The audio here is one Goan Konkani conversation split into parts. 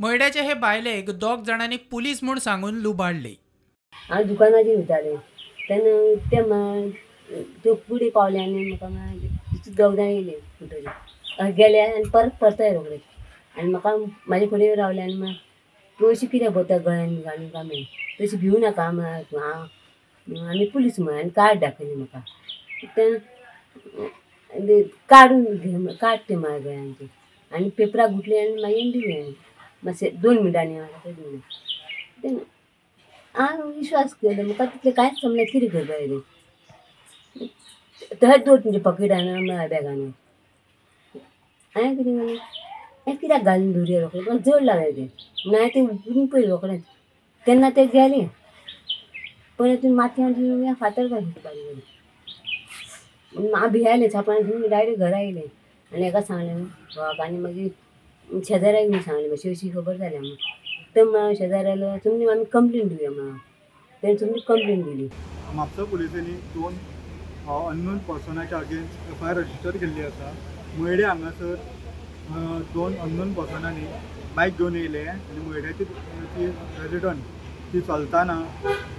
मयड्याचे हे बायलेक दोग जाणांनी पुलीस म्हूण सांगून लुबाडली. हांव दुकानाचेर वयतालें तेन्ना ते त्यो पुढे पावले आनी म्हाका दोग जाण येयले म्हणटरी गेले आनी परत परताय रोखडे आनी म्हाका म्हाजे फुडें रावले आनी मागीर तूं अशी कित्याक भरता गळ्यान घालून काय म्हणलें, तशी भिवू नाका म्हळ्यार हांव आमी पुलीस म्हळ्यार आनी कार्ड दाखयलें म्हाका. तेन्ना काडून घे काडटे म्हाज्या गळ्यान तें आनी पेपराक गुटले आनी मागीर दिलें मातशें 2 मिनटांनी म्हाका दिलें. तेन्ना हांव विश्वास केलो म्हाका तितलें कांयच समजलें कितें करपाचें तें. थंयच दवर तुमच्या पॉकेटान म्हळ्यार बॅगान. हांवें कितें म्हणलें, हें कित्याक घालून दवरया रोखडें म्हाका जड लागलें तें म्हणून हांवें तें उखलून पळयलें रोखडेंच. तेन्ना तें गेलें पळय तूं माथ्यान फातर घालून बारीक म्हणून हांव भियेलें छापान घेवन डायरेक्ट घरा येयलें आनी हेका सांगलें घोवाक आनी मागीर शेजाऱ्याक बीन सांगलें अशी अशी खबर जाल्या म्हूण. तर मागीर शेजाऱ्यालो तुमी आमी कंप्लेन दिवया म्हणून तेणें तुमी कंप्लेन दिली. म्हापसा पुलिसांनी 2 अननोन पर्सनाच्या अगेन्स्ट एफआयआर रजिस्टर केल्ली आसा. मयडे हांगासर 2 अननोन पर्सनांनी बायक घेवन येयले आनी मयड्याची ती रेजिडंट ती चलतना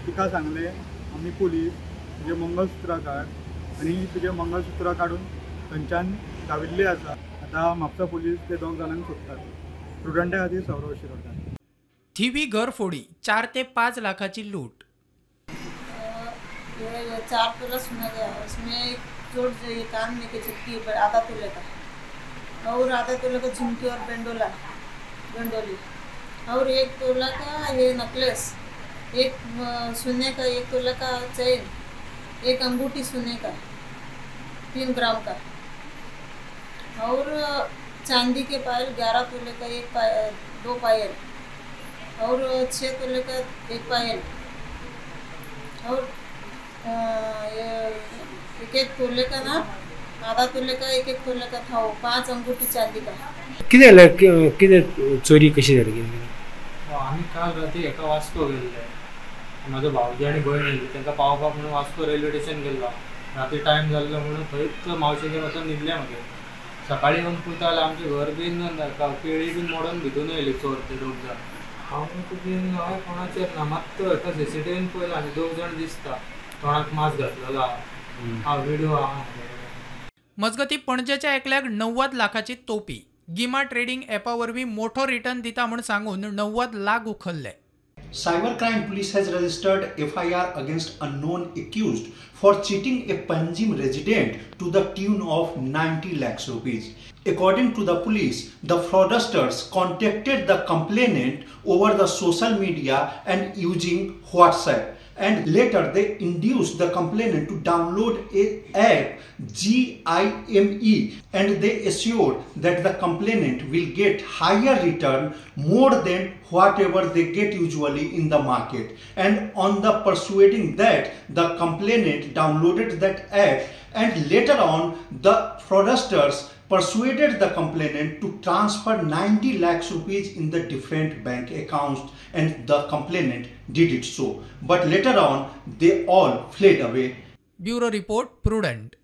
तिका सांगलें आमी पुलीस, तुजें मंगलसूत्र काड आनी तुजें मंगलसूत्र काडून थंयच्यान धांविल्ले आसा. आतां म्हापसा पुलीस ते 2 जाणांक सोदतात. प्रुडंटा खातीर सौरव शिरोडकर. थिवी घरफोडी 4 ते 5 लाखाची लूट. 4 तोला सोना गया, उसमें एक जोड़ जो ये कान में के झुमकी पर आधा तोले का और आधा तोले का झुमकी और बेंडोला बेंडोली और 1 तोला का ये नेकलेस, एक सोने का 1 तोला का चेन, एक अंगूठी सोने का 3 ग्राम का और चांदी के पायल 11 तोले का एक पायल, 2 पायल और 6 तोले का एक पायल और एक तोले का ना आधा तोले का एक तोले का था वो 5 अंगूठी चांदी का. कितें जालें, कितें चोरी कशी जाली? आमी काल राती एका वास्को गेल्ले, म्हाजो भावजी आनी भयण येयल्ली तांकां पावपाक म्हणून वास्को रेल्वे स्टेशन गेल्लो. राती टायम जाल्लो म्हणून थंयच मावशेगेर वचून न्हिदले. मागीर सकाळीं येवन पळयता जाल्यार आमचें घर बीन केळी बीन मोडून भितून येयली चोर ते 2 जाण. हांव बीन हांवें कोणाचेर ना, मात एका सीसीटीव्हीन पळयला आनी 2 जाण दिसता तोंडाक मास्क घातलेलो आहा, व्हिडिओ आहा. मजगती पणजेच्या एकल्याक 90 लाखाची तोपी. गिमा ट्रेडिंग ॲपा वरवीं मोठो रिटर्न दिता म्हूण सांगून 90 lakh उखल्ले. Cyber Crime Police has registered FIR against unknown accused for cheating a Panjim resident to the tune of 90 lakhs rupees. According to the police, the fraudsters contacted the complainant over the social media and using WhatsApp, and later they induced the complainant to download a app GIME, and they assured that the complainant will get higher return more than whatever they get usually in the market. And on the persuading that, the complainant downloaded that app, and later on the fraudsters persuaded the complainant to transfer 90 lakhs rupees in the different bank accounts, and the complainant did it so. But later on, they all fled away. Bureau Report, Prudent.